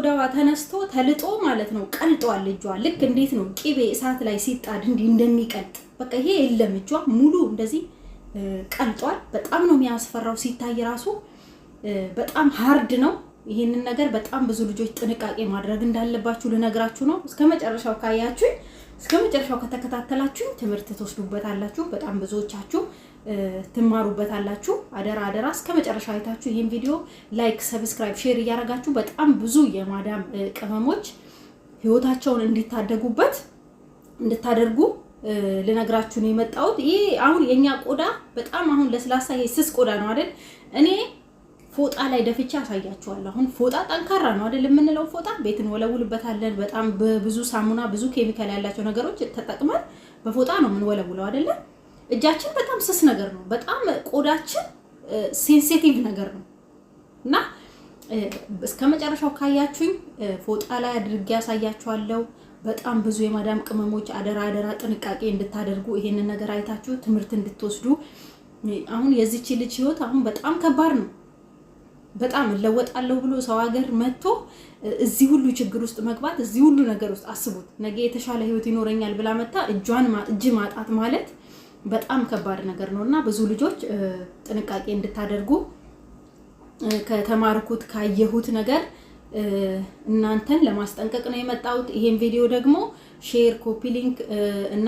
ቆዳዋ ተነስቶ ተልጦ ማለት ነው ቀልጧል። እጇ ልክ እንዴት ነው ቂቤ እሳት ላይ ሲጣድ እንዲህ እንደሚቀልጥ በቃ ይሄ የለም፣ እጇ ሙሉ እንደዚህ ቀልጧል። በጣም ነው የሚያስፈራው ሲታይ ራሱ በጣም hard ነው። ይሄንን ነገር በጣም ብዙ ልጆች ጥንቃቄ ማድረግ እንዳለባችሁ ልነግራችሁ ነው። እስከ መጨረሻው ካያችሁኝ፣ እስከ መጨረሻው ከተከታተላችሁኝ ትምህርት ትወስዱበታላችሁ። በጣም ብዙዎቻችሁ ትማሩበታላችሁ። አደራ አደራ እስከ መጨረሻው አይታችሁ ይህን ቪዲዮ like፣ subscribe፣ share እያደረጋችሁ በጣም ብዙ የማዳም ቅመሞች ህይወታቸውን እንዲታደጉበት እንድታደርጉ ልነግራችሁ ነው የመጣሁት። ይሄ አሁን የኛ ቆዳ በጣም አሁን ለስላሳ ይሄ ስስ ቆዳ ነው አይደል? እኔ ፎጣ ላይ ደፍቼ አሳያችኋለሁ። አሁን ፎጣ ጠንካራ ነው አይደል የምንለው፣ ፎጣ ቤት እንወለውልበታለን። በጣም በብዙ ሳሙና ብዙ ኬሚካል ያላቸው ነገሮች ተጠቅመን በፎጣ ነው የምንወለውለው አይደለ? እጃችን በጣም ስስ ነገር ነው። በጣም ቆዳችን sensitive ነገር ነው እና እስከ መጨረሻው ካያችሁኝ ፎጣ ላይ አድርጌ ያሳያችኋለሁ። በጣም ብዙ የማዳም ቅመሞች አደራ አደራ ጥንቃቄ እንድታደርጉ ይሄንን ነገር አይታችሁ ትምህርት እንድትወስዱ። አሁን የዚች ልጅ ህይወት አሁን በጣም ከባድ ነው። በጣም እለወጣለሁ ብሎ ሰው ሀገር መጥቶ እዚህ ሁሉ ችግር ውስጥ መግባት፣ እዚህ ሁሉ ነገር ውስጥ አስቡት። ነገ የተሻለ ህይወት ይኖረኛል ብላ መታ እጇን እጅ ማጣት ማለት በጣም ከባድ ነገር ነው እና ብዙ ልጆች ጥንቃቄ እንድታደርጉ ከተማርኩት ካየሁት ነገር እናንተን ለማስጠንቀቅ ነው የመጣሁት። ይሄን ቪዲዮ ደግሞ share፣ copy link እና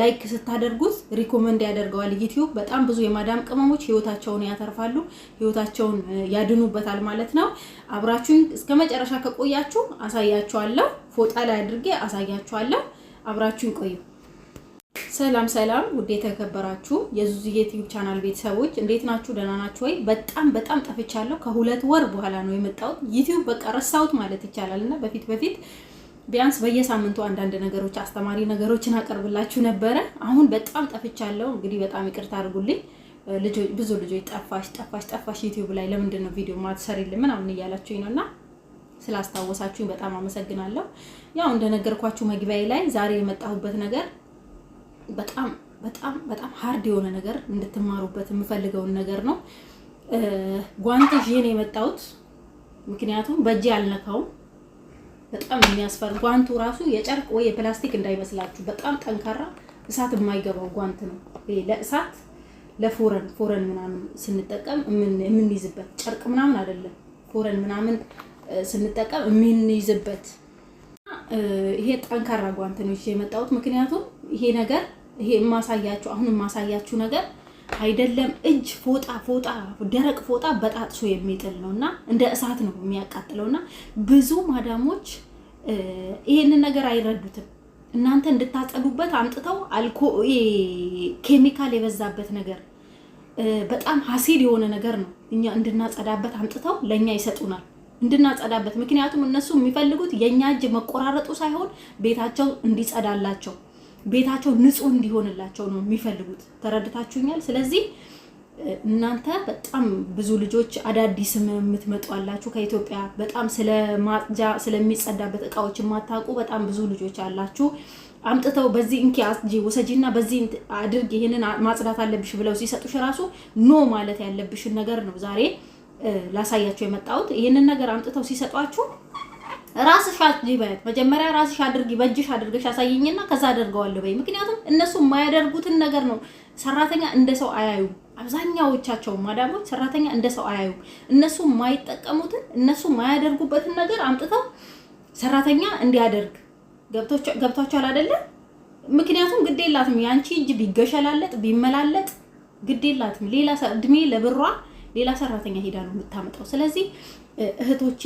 like ስታደርጉት recommend ያደርገዋል ዩቲዩብ። በጣም ብዙ የማዳም ቅመሞች ህይወታቸውን ያተርፋሉ፣ ህይወታቸውን ያድኑበታል ማለት ነው። አብራችሁኝ እስከ መጨረሻ ከቆያችሁ አሳያችኋለሁ። ፎጣ ላይ አድርጌ አሳያችኋለሁ። አብራችሁኝ ቆዩ። ሰላም ሰላም፣ ውድ የተከበራችሁ የዙዙ ዩቲዩብ ቻናል ቤተሰቦች እንዴት ናችሁ? ደህና ናችሁ ወይ? በጣም በጣም ጠፍቻለሁ። ከ2 ወር በኋላ ነው የመጣሁት። ዩቲዩብ በቃ ረሳሁት ማለት ይቻላል። እና በፊት በፊት ቢያንስ በየሳምንቱ አንዳንድ ነገሮች፣ አስተማሪ ነገሮችን አቀርብላችሁ ነበረ። አሁን በጣም ጠፍቻለሁ። እንግዲህ በጣም ይቅርታ አድርጉልኝ። ብዙ ልጆች ጠፋሽ ጠፋሽ ጠፋሽ ዩቲዩብ ላይ ለምንድን ነው ቪዲዮ ማትሰሪልን ምናምን እያላችሁኝ ነው እና ስላስታወሳችሁኝ በጣም አመሰግናለሁ። ያው እንደነገርኳችሁ መግቢያዬ ላይ ዛሬ የመጣሁበት ነገር በጣም በጣም በጣም hard የሆነ ነገር እንድትማሩበት የምፈልገውን ነገር ነው። ጓንት ይዤ ነው የመጣሁት፣ ምክንያቱም በእጄ አልነካውም። በጣም የሚያስፈራ ጓንቱ ራሱ የጨርቅ ወይ የፕላስቲክ እንዳይመስላችሁ፣ በጣም ጠንካራ እሳት የማይገባው ጓንት ነው። ይሄ ለእሳት ለ فرن فرن ምናምን ስንጠቀም የምንይዝበት ጨርቅ ምናምን አይደለም። فرن ምናምን ስንጠቀም የምንይዝበት ይሄ ጠንካራ ጓንት ነው ይዤ የመጣሁት። ምክንያቱም ይሄ ነገር ይሄ የማሳያችሁ አሁን የማሳያችሁ ነገር አይደለም እጅ ፎጣ ፎጣ ደረቅ ፎጣ በጣጥሶ የሚጥል ነው እና እንደ እሳት ነው የሚያቃጥለው እና ብዙ ማዳሞች ይሄንን ነገር አይረዱትም። እናንተ እንድታጸዱበት አምጥተው አልኮ ኬሚካል የበዛበት ነገር፣ በጣም አሲድ የሆነ ነገር ነው እኛ እንድናጸዳበት አምጥተው ለእኛ ይሰጡናል እንድናጸዳበት። ምክንያቱም እነሱ የሚፈልጉት የእኛ እጅ መቆራረጡ ሳይሆን ቤታቸው እንዲጸዳላቸው፣ ቤታቸው ንጹህ እንዲሆንላቸው ነው የሚፈልጉት። ተረድታችሁኛል? ስለዚህ እናንተ በጣም ብዙ ልጆች አዳዲስም የምትመጡ አላችሁ ከኢትዮጵያ፣ በጣም ስለ ማጽጃ ስለሚጸዳበት እቃዎች የማታውቁ በጣም ብዙ ልጆች አላችሁ። አምጥተው በዚህ እንኪ አጽጂ ውሰጂና በዚህ አድርግ ይሄንን ማጽዳት አለብሽ ብለው ሲሰጡሽ ራሱ no ማለት ያለብሽን ነገር ነው ዛሬ ላሳያችሁ የመጣሁት። ይህንን ነገር አምጥተው ሲሰጧችሁ ራስሽ አጽጂ በያት። መጀመሪያ ራስሽ አድርጊ፣ በእጅሽ አድርገሽ አሳይኝና ከዛ አደርገዋለሁ በይ። ምክንያቱም እነሱ የማያደርጉትን ነገር ነው። ሰራተኛ እንደ ሰው አያዩ። አብዛኛዎቻቸው ማዳሞች ሰራተኛ እንደ ሰው አያዩ። እነሱ የማይጠቀሙትን፣ እነሱ የማያደርጉበትን ነገር አምጥተው ሰራተኛ እንዲያደርግ፣ ገብቷቸዋል አይደለ? ምክንያቱም ግድ የላትም፣ የአንቺ እጅ ቢገሸላለጥ ቢመላለጥ ግድ የላትም። ሌላ እድሜ ለብሯ ሌላ ሰራተኛ ሄዳ ነው የምታመጣው። ስለዚህ እህቶቼ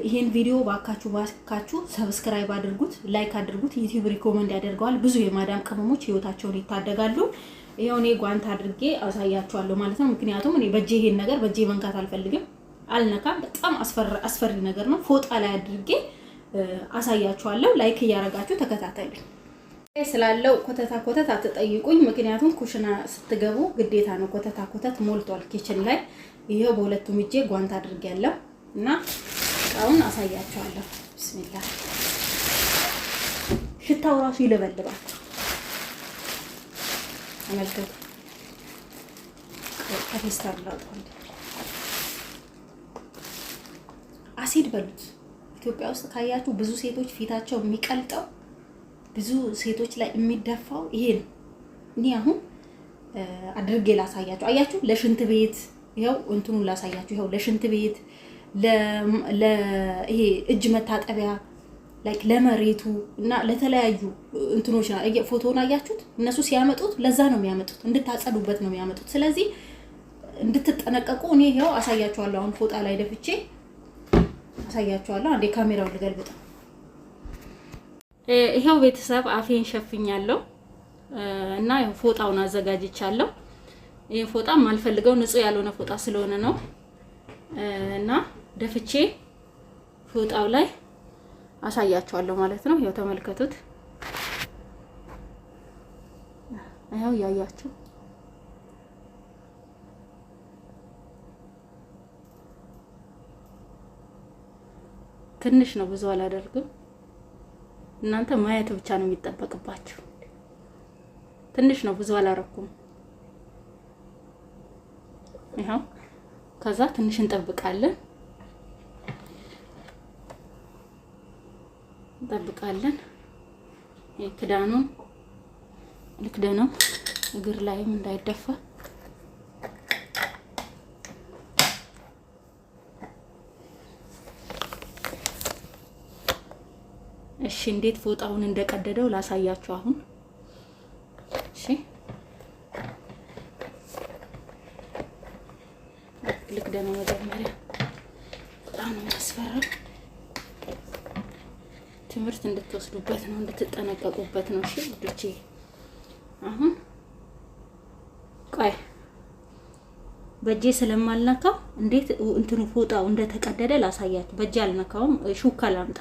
ይሄን ቪዲዮ ባካችሁ ባካችሁ subscribe አድርጉት፣ like አድርጉት። ዩቲዩብ recommend ያደርገዋል። ብዙ የማዳም ቅመሞች ህይወታቸውን ይታደጋሉ። ይኸው እኔ ጓንት አድርጌ አሳያችኋለሁ ማለት ነው። ምክንያቱም እኔ በእጄ ይሄን ነገር በእጄ መንካት አልፈልግም፣ አልነካም። በጣም አስፈሪ ነገር ነው። ፎጣ ላይ አድርጌ አሳያችኋለሁ። like እያረጋችሁ ተከታተሉኝ። ስላለው ኮተታ ኮተት አትጠይቁኝ። ምክንያቱም ኩሽና ስትገቡ ግዴታ ነው። ኮተታ ኮተት ሞልቷል kitchen ላይ። ይኸው በሁለቱም እጄ ጓንት አድርጌያለሁ እና እቃውን አሳያችኋለሁ። ብስሚላ፣ ሽታው ራሱ ይለበልባል። ተመልከቱ። ከፌስታል ላውጣው። አሲድ በሉት፣ ኢትዮጵያ ውስጥ ካያችሁ ብዙ ሴቶች ፊታቸው የሚቀልጠው፣ ብዙ ሴቶች ላይ የሚደፋው ይሄ ነው። እኔ አሁን አድርጌ ላሳያችሁ። አያችሁ፣ ለሽንት ቤት ይኸው እንትኑን ላሳያችሁ። ይኸው ለሽንት ቤት፣ ይሄ እጅ መታጠቢያ፣ like ለመሬቱ እና ለተለያዩ እንትኖች፣ ፎቶውን አያችሁት? እነሱ ሲያመጡት ለዛ ነው የሚያመጡት፣ እንድታጸዱበት ነው የሚያመጡት። ስለዚህ እንድትጠነቀቁ እኔ ይኸው አሳያችኋለሁ። አሁን ፎጣ ላይ ደፍቼ አሳያችኋለሁ። አንዴ ካሜራውን ልገልብጠው። ይኸው ቤተሰብ፣ አፌን ሸፍኛለሁ እና ይኸው ፎጣውን አዘጋጅቻለሁ። ይህ ፎጣ የማልፈልገው ንጹህ ያልሆነ ፎጣ ስለሆነ ነው እና ደፍቼ ፎጣው ላይ አሳያችኋለሁ ማለት ነው። ይኸው ተመልከቱት። ይኸው እያያችሁ፣ ትንሽ ነው፣ ብዙ አላደርግም። እናንተ ማየት ብቻ ነው የሚጠበቅባችሁ። ትንሽ ነው፣ ብዙ አላረኩም። ይኸው ከዛ ትንሽ እንጠብቃለን እንጠብቃለን። ክዳኑን ልክደነው፣ እግር ላይም እንዳይደፋ። እሺ፣ እንዴት ፎጣውን እንደቀደደው ላሳያችሁ አሁን። እሺ፣ ልክደነው መጀመሪያ። በጣም ነው የሚያስፈራው። ትምህርት እንድትወስዱበት ነው፣ እንድትጠነቀቁበት ነው። እሺ ውዶቼ፣ አሁን ቆይ፣ በእጄ ስለማልነካው እንዴት እንትኑ ፎጣው እንደተቀደደ ላሳያችሁ። በእጄ አልነካውም፣ ሹካ ላምጣ።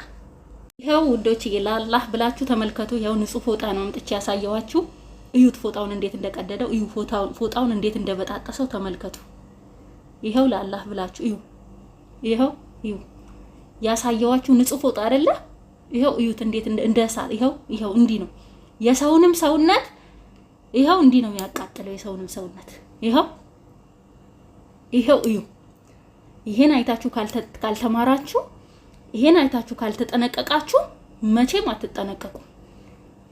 ይኸው ውዶች፣ ለአላህ ብላችሁ ተመልከቱ። ይኸው ንጹህ ፎጣ ነው አምጥቼ ያሳየዋችሁ። እዩት ፎጣውን እንዴት እንደቀደደው እዩ። ፎጣውን እንዴት እንደበጣጠሰው ተመልከቱ። ይኸው ለአላህ ብላችሁ እዩ። ይኸው እዩ። ያሳየዋችሁ ንጹህ ፎጣ አይደለ? ይኸው እዩት እንዴት እንደ እሳት። ይኸው ይኸው እንዲህ ነው የሰውንም ሰውነት፣ ይኸው እንዲህ ነው የሚያቃጥለው የሰውንም ሰውነት። ይኸው ይኸው እዩ። ይሄን አይታችሁ ካልተማራችሁ፣ ይሄን አይታችሁ ካልተጠነቀቃችሁ መቼም አትጠነቀቁ።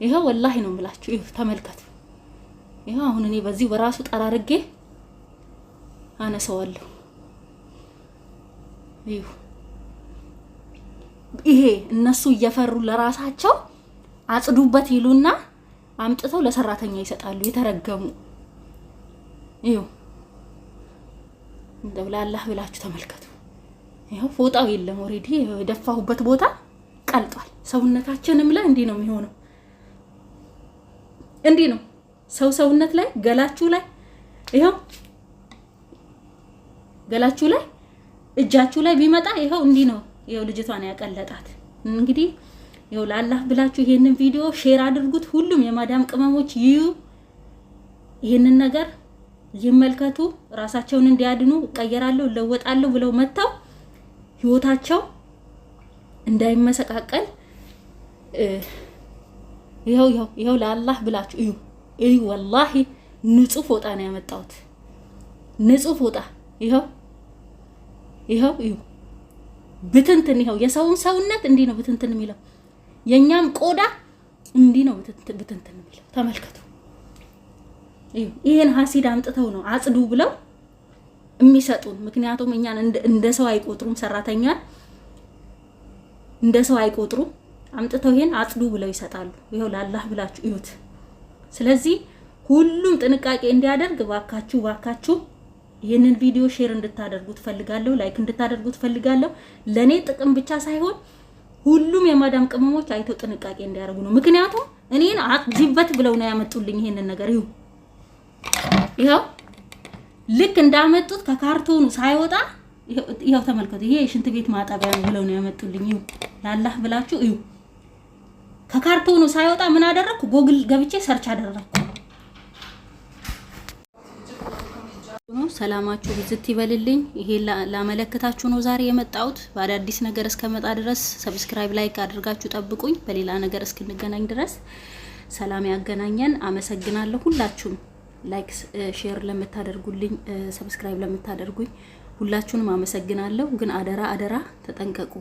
ይኸው ወላሂ ነው የምላችሁ። ይኸው ተመልከቱ። ይኸው አሁን እኔ በዚህ በራሱ ጠራርጌ አነሳዋለሁ። እዩ፣ ይሄ እነሱ እየፈሩ ለራሳቸው አጽዱበት ይሉና አምጥተው ለሰራተኛ ይሰጣሉ። የተረገሙ። እዩ፣ እንደው ለአላህ ብላችሁ ተመልከቱ። ይኸው ፎጣው የለም፣ already የደፋሁበት ቦታ ቀልጧል። ሰውነታችንም ላይ እንዲህ ነው የሚሆነው። እንዲህ ነው ሰው ሰውነት ላይ፣ ገላችሁ ላይ፣ ይኸው ገላችሁ ላይ፣ እጃችሁ ላይ ቢመጣ ይኸው እንዲህ ነው። ይኸው ልጅቷን ያቀለጣት። እንግዲህ ይኸው ለአላህ ብላችሁ ይሄንን ቪዲዮ share አድርጉት። ሁሉም የማዳም ቅመሞች ይዩ፣ ይሄንን ነገር ይመልከቱ፣ ራሳቸውን እንዲያድኑ፣ እቀየራለሁ እለወጣለሁ ብለው መጥተው ህይወታቸው እንዳይመሰቃቀል። ይኸው ይኸው ይኸው ለአላህ ብላችሁ እዩ እዩ። ወላሂ ንጹህ ፎጣ ነው ያመጣሁት፣ ንጹህ ፎጣ። ይኸው ይኸው እዩ፣ ብትንትን። ይኸው የሰውን ሰውነት እንዲህ ነው ብትንትን የሚለው፣ የእኛም ቆዳ እንዲህ ነው ብትንትን የሚለው። ተመልከቱ። ይሄን ሀሲድ አምጥተው ነው አጽዱ ብለው የሚሰጡን። ምክንያቱም እኛን እንደ ሰው አይቆጥሩም፣ ሰራተኛን እንደ ሰው አይቆጥሩም። አምጥተው ይሄን አጽዱ ብለው ይሰጣሉ። ይኸው ለአላህ ብላችሁ እዩት። ስለዚህ ሁሉም ጥንቃቄ እንዲያደርግ ባካችሁ ባካችሁ ይህንን ቪዲዮ share እንድታደርጉት ፈልጋለሁ፣ like እንድታደርጉት ፈልጋለሁ። ለእኔ ጥቅም ብቻ ሳይሆን ሁሉም የማዳም ቅመሞች አይተው ጥንቃቄ እንዲያደርጉ ነው። ምክንያቱም እኔን አጽጂበት ብለው ነው ያመጡልኝ ይሄንን ነገር። ይሁ ይኸው ልክ እንዳመጡት ከካርቶኑ ሳይወጣ ይኸው ተመልከቱ። ይሄ የሽንት ቤት ማጠቢያ ነው ብለው ነው ያመጡልኝ። ይሁ ላላህ ብላችሁ እዩ። ከካርቶኑ ሳይወጣ ምን አደረግኩ? ጎግል ገብቼ search አደረግኩ። ሰላማችሁ ብዝት ይበልልኝ። ይሄ ላመለክታችሁ ነው ዛሬ የመጣሁት። በአዳዲስ ነገር እስከመጣ ድረስ subscribe፣ like አድርጋችሁ ጠብቁኝ። በሌላ ነገር እስክንገናኝ ድረስ ሰላም ያገናኘን። አመሰግናለሁ ሁላችሁም like፣ share ለምታደርጉልኝ፣ subscribe ለምታደርጉኝ ሁላችሁንም አመሰግናለሁ። ግን አደራ አደራ ተጠንቀቁ።